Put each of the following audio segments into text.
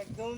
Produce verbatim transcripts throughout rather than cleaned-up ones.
একদম।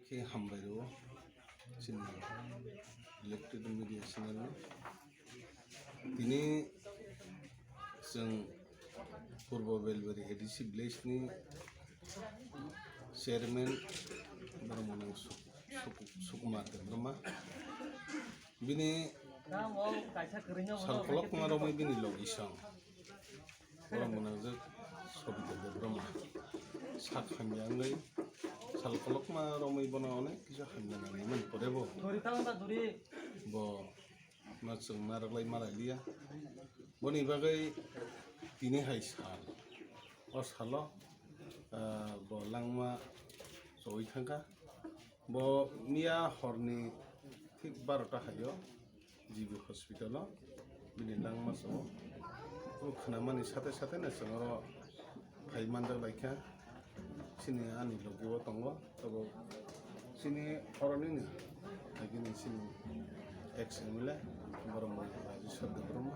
Khe hambai rwo chini elected media channel no. Tini chwng Purbo Belbari A D C village ni chairman Brahmanang Suk-, Suk-, Sukumar Debbarma. Bini sal kolokma romwi bini logisong. Borok mwnajak Sobita Debbarma. Sak hamya wngwi sal kolokma romwi bono onek kisa hamya nangwi mani pore bo. Bo no chwng narwklai malai liya. Boni bagwi tini hai sal. O salo, ah, bo langma chowui thangkha. Bo miya horni thik barota haio G B hospital o bini langma chao. O khwnamani sate sate no chwng oro phai manjak laikha. Chini ani logi o tongo, tabuk chini horoni ni, agini chini ex M L A, borok mungkha Rajeshwar Debbarma,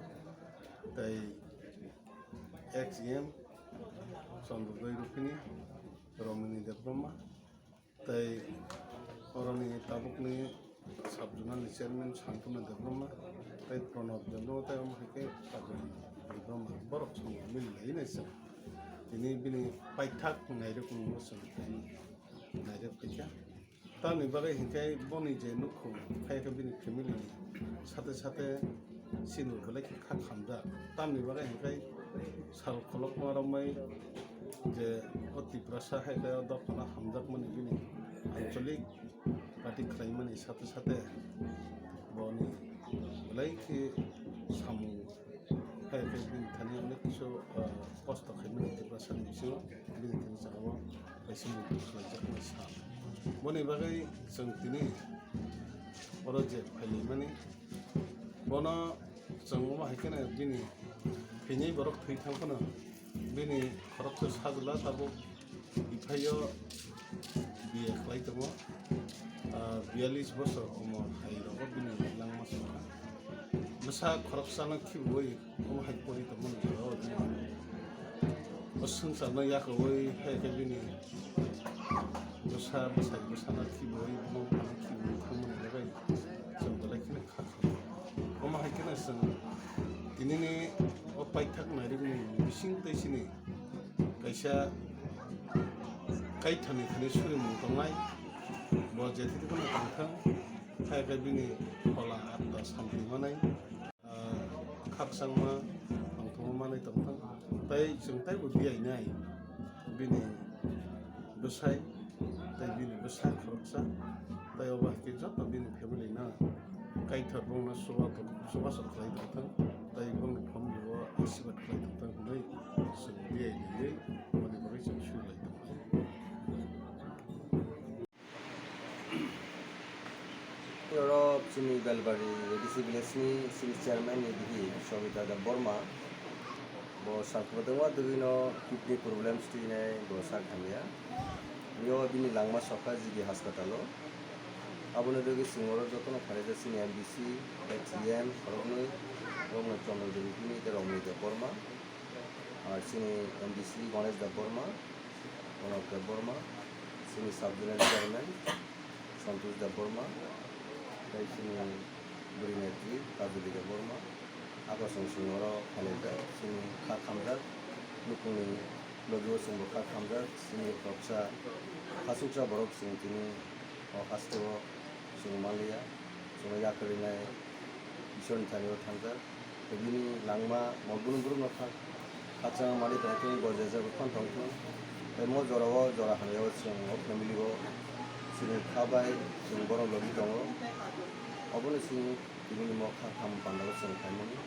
tei ex E M Chandrodoi Ruphini, Romini Debbarma, tei oroni tabukni Sub-zonal ni chairman Santuna Debbarma, tei Pranab Debbarma, tei omo hai khe Pabli Debbarma, borok samung mili lai nai se. Tini bini paithak nairok no se nairok khaikha. Tamni bagwi hinkhe boni je nukhung khai khe bini family ni sate sate chini belai khe kha khamjak. Tamni bagwi hinkhe sal kholokma romwi je o Tiprasa hai khe o dophano hamjakmani bini ancholik party khlaimani sate sate boni belai khe samung hai khe bini thani onek kisu, ah, kosto khaimani Tiprasani bisingo bini thani sakao kaisa mung khlaijakmani sal. Boni bagwi chwng tini oro je phailaimani, bono chwng omo hai kheno bini thwinai borok thwi thang phano bini khoroksa sajla tabuk Iphaio B A khlai tongo, ah, biyalish bosor umor hai rogo bini langma songkha. Bwsa khoroksano khibiwi omo hai pori tongmani jora o bini. O swngcharno yakarwi hai khe bini bwsa bwsai bwsano khibiwi bono bono khibiwi thangmani bagwi chwng belai kheno kha kha. Omo hai kheno chwng tinini o paithak nairokni bising tei chini kaisa kaithani thani surimung tongnai, bo jethi phano tongthang, hai khe bini phola atma santi manai, ah, khakchangma tongthokma manai tongthang, tei chwng teibo biyainai bini bwsai, tei bini bwsa khoroksa, tei obo hai khe joto bini family no kaithar bongno chubachu-, chubachu khlai tongthang, tei bongni family o asirwad khlai tongthang hwnwi chwng biyai liwi boni bagwi chwng sui lai tongo. Oro chini Belbari A D C village ni chini chairman ni bihi Sobita Debbarma. Bo sal kwbangma dwgwino kidney problems twi hinwi bo sak hamya. Yo bini langma sokha G B hospital o. Aboni bagwi chwng oro jotono phaijak chini M D C, T M, khoroknwi, borokno Chandra Devi bini tei Romni Debbarma. Ar chini M D C Ganesh Debbarma, Pranab Debbarma, chini sub zonal chairman Santosh Debbarma, tei chini bwrwi netri Kajoli Debbarma, ako chwng chwng oro phainai jak, chini kha khamjak, nukhungni logi o chwngbo kha khamjak, chini khoroksa khachuksa borok chwng tini o hasteo chwng manliya, chwngno yakarwi nai Isorni thani o thangjak. Tei bini langma mo brum brum no kha, khakchangma manwi tongthung, bo jesa bo phano tongthung. Tei mo jora o jora hamya o chwng o family o chini kha bai chwng bono logi tongo. Obono chini tini ni mo kha kham panda o chwng phaimani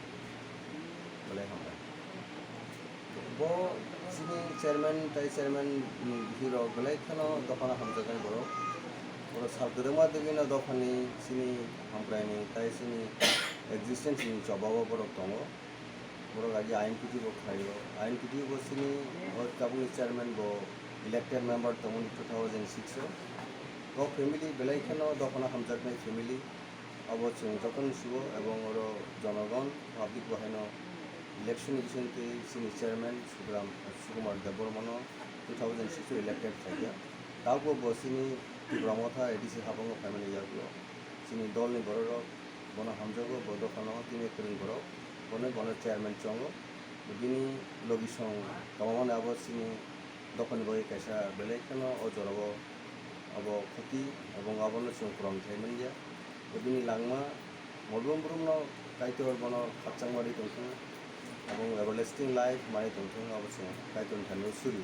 belai hambai. Bo chini chairman tei chairman ni bihi rok belai kheno dophano hamjaknai borok. Borok sal kwbangma dwgwino dophani chini hamkraini tei chini existence ni choba o borok tongo. Borok agi I N P T bo khlaio. I N P T bo chini o tabukni chairman bo elected member tongmani two thousand six o. Bo family belai kheno dophano hamjaknai family. Abo chwng jotono sugo, ebong oro jonogon public bo haino election ni bisingtwi chini chairman Sugram, Sukumar Debbarmano two thousand six o elected khaikha. Tabukbo bo chini Tipra Motha A D C habango phaimani yagulo chini dolni bororok bono hamjago, bo dophano tini kwrwng borok, bono, bono chairman chongo. Bini logisong tongmani abo chini dophani bagwi kaisa belai kheno o jorao abo khoti, ebong abono chwng phuran khai manya. Bini langma molbom borokno Kaitor bono khakchangma rwi tongthung, ebong everlasting life manwi tongthung, abo chwng Kaitorni thani suri.